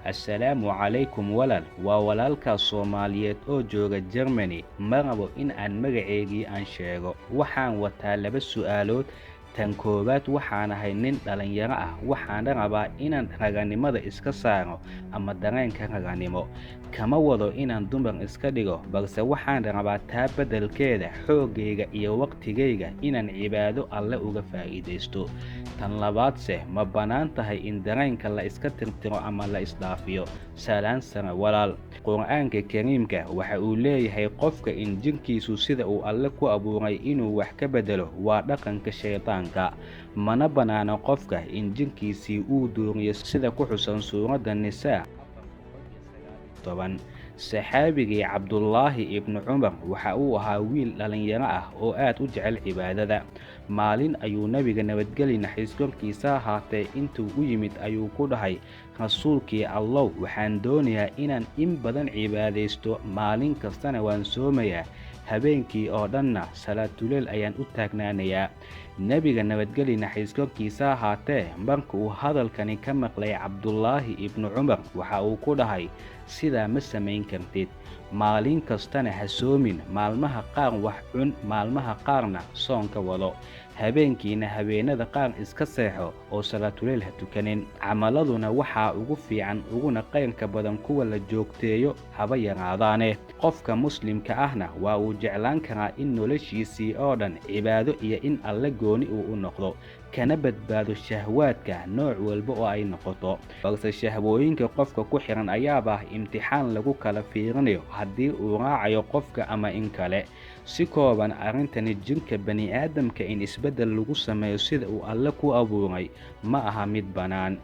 Assalaamu calaykum walaal, waa walaalkaa Soomaaliyeed oo jooga Germany. Ma rabo in aan magaceygii aan sheego. Waxaan wataa laba su'aalood. Tan koowaad, waxaan ahay nin dhalinyaro ah, waxaana rabaa inaan raganimada iska saaro ama dareenka raganimo. Kama wado inaan dumar iska dhigo, balse waxaan rabaa taa beddelkeeda xooggayga iyo waqtigayga inaan cibaado Alle uga faa'iidaysto. Tan labaadse, ma bannaan tahay in dareenka la iska tirtiro ama la isdhaafiyo? Salaan sare walaal. Qur'aanka Kariimka waxa uu leeyahay qofka in jirkiisu sida uu Alle ku abuuray inuu wax ka beddelo waa dhaqanka shaydaanka. Mana bannaana qofka in jirkiisii uu dooriyo sida ku xusan suuradda Nisaa 419. Saxaabigii Cabdullaahi ibnu Cumar waxa uu ahaa wiil dhalinyaro ah oo aad u jecel cibaadada. Maalin ayuu Nabiga nabadgeli naxariis korkiisa ahaatee intuu u yimid ayuu ku dhahay, Rasuulkii Allow, waxaan doonayaa inaan in badan cibaadaysto, maalin kastana waan soomayaa, habeenkii oo dhanna salaatuleyl ayaan u taagnaanayaa. Nebiga nabadgeli naxariis korkiisa ahaatee marka uu hadalkani ka maqlay Cabdullaahi ibnu Cumar waxa uu ku dhahay, sidaa ma samayn kartid. Maalin kastana ha soomin, maalmaha qaar wax cun, maalmaha qaarna soonka wado. Habeenkiina habeenada qaar iska seexo oo salaatuleyl ha tukanin. Camaladuna waxaa ugu fiican uguna qayrka badan kuwa la joogteeyo haba yaraadaane. Qofka muslimka ahna waa uu jeclaan karaa in noloshiisii oo dhan cibaado iyo in Alle gooni uu u noqdo, kana badbaado shahwaadka nooc walba oo ay noqoto. Balse shahwooyinka qofka ku xiran ayaaba ah imtixaan lagu kala fiirinayo haddii uu raacayo qofka ama in kale. Si kooban, arrintani jirka bani'aadamka in isbeddel lagu sameeyo sida uu Alle ku abuuray ma aha mid bannaan.